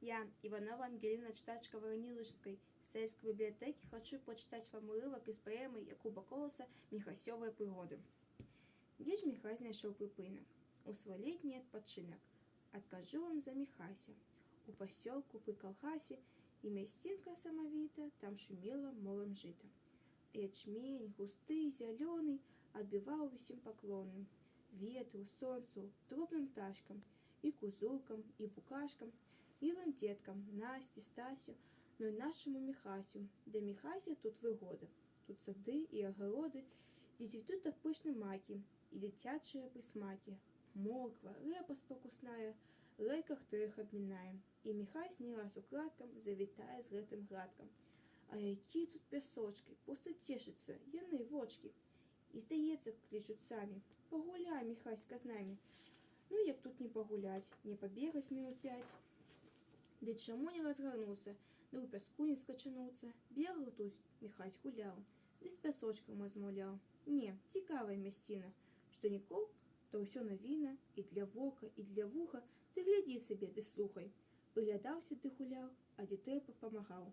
Я, Иванова Ангелина, читачка Ворониловской сельской библиотеки, хочу прочитать вам урывок из поэмы Якуба Коласа «Михасевые пригоды». Дзе ж Міхась знайшоў прыпынак у свой летні адпачынак? Адкажу вам за Міхася. У пасёлку пры калгасе і мясцінка самавіта, там шумела морам жыта. Ячмень, густы, зялёны, адбіваў усім паклоны: ветру, сонцу, дробным пташкам, і кузуркам, і букашкам, мілым дзеткам, Насці, Стасю, ну і нашаму Міхасю. Для Міхася тут выгода. Тут сады і агароды, дзе цвітуць так пышна макі і дзіцячыя прысмакі. Морква, рэпа спакусная, рэдка хто іх абмінае. І Міхась не раз украдкам завітае з гэтым градкам. А якія тут пясочкі, проста цешацца яны вочкі. І, здаецца, клічуць самі: «Пагуляй, Міхаська, з намі». Ну, як тут не пагуляць, не пабегаць мінут пяць? Ды чаму не разгарнуцца, ды ў пяску не скачануцца? Бегаў тут Міхась, гуляў, ды з пясочкам размаўляў. Не, цікавая мясціна, што ні крок, то ўсё навіна і для вока, і для вуха, ты глядзі сабе ды слухай. Прыглядаўся ды гуляў, а дзе трэба, памагаў.